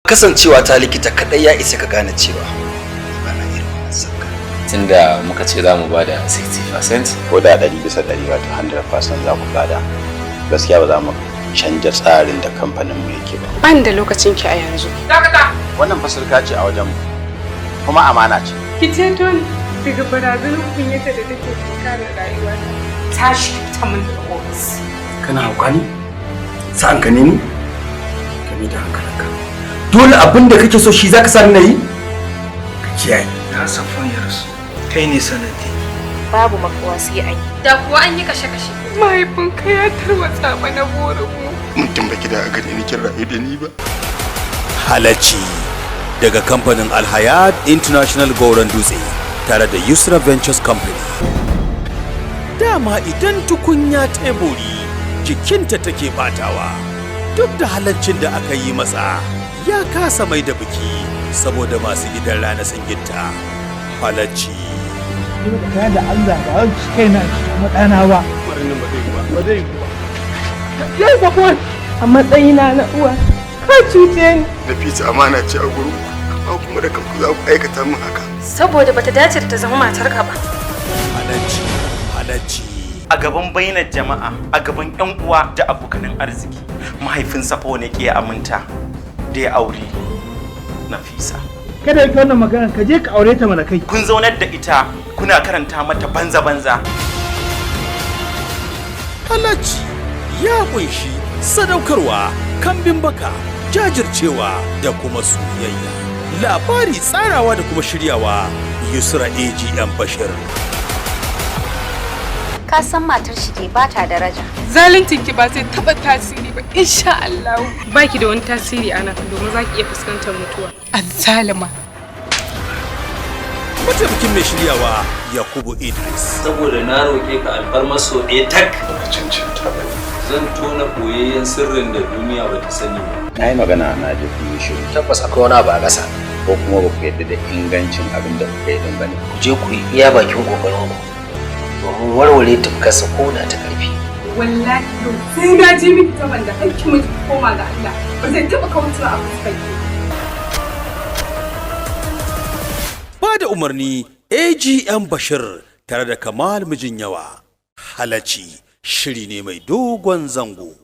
Kasancewa ta likita kadai ya isa ka gane cewa ba na irin wannan sabga. Tunda muka ce za mu ba da 60%, ko da 100%, wato 100% za ku bada, gaskiya ba za mu canja tsarin da kamfanin mu yake ba. Ban da lokacin ki a yanzu. Dakata! Wannan fasalka ce a wajen mu, kuma amana ce. Ki ceto ni daga barazanar kunyata da take tunkarar rayuwata. Tashi ta mun daga ofis. Kana hauka ne? Sa'an ka ne ni? Ka bi da hankalinka. Dole abin da kake so shi zaka sa ni na yi? Ka kiyaye. Na Safwan ya rasu, kai ne sanadi. Babu makawa sai an yi. Da kuwa an yi kashe-kashe. Mahaifinka ya tarwatsa mana burinmu. Mutum baki da aka ni kin rayu da ni ba. Halacci daga kamfanin Alhayat International Goron Dutse tare da Yusra Ventures Company. Dama idan tukunya teburi jikinta take batawa, duk da halaccin da aka yi masa ya kasa mai da biki saboda masu gidan rana sun gitta. Halacci. Tsakanin da Allah, ba zan ci kaina ci kuma ɗana ba. Ba zai yi ba. Ya Safwan, a matsayina na uwa, ka cuce ni. Nafisa amana ce a gurin ku, amma kuma da kanku za ku aikata min haka. Saboda bata dace da ta zama matarka ba. Halacci, halacci. A gaban bainar jama'a, a gaban yan uwa da abokanan arziki, mahaifin Safo ne ke aminta da ya auri Nafisa. Kada ka wannan magana, ka je ka aure ta mana kai. Kun zaunar da ita kuna karanta mata banza banza. Halacci ya kunshi sadaukarwa, kambin baka, jajircewa da kuma soyayya. Labari, tsarawa da kuma shiryawa, Yusra AGM Bashir. Ka san matar shi ke bata daraja. Zaluncin ki ba zai taba tasiri ba, insha Allah. Baki da wani tasiri anan domin zaki iya fuskantar mutuwa. Azzalima. Mataimakin mai shiryawa, Yakubu Idris. Saboda na roƙe ka alfarmar so ɗaya tak. Ba cancanta ba. Zan tona ɓoyayyen sirrin da duniya ba ta sani ba. Na yi magana, na ji kun yi shiru. Tabbas akwai wani abu a ƙasa. Ko kuma ba ku yarda da ingancin abin da kuka yi din bane? Ku je ku yi iya bakin ƙoƙarin ku domin warware tufkarsa ko da ta ƙarfi. Wallahi yau sai na ji miki taban da hakki miki koma ga Allah. Ba zai taba kaucewa a fuskar ki. Ba da umarni, AGM Bashir tare da Kamal Mijin Yawa. Halacci shiri ne mai dogon zango.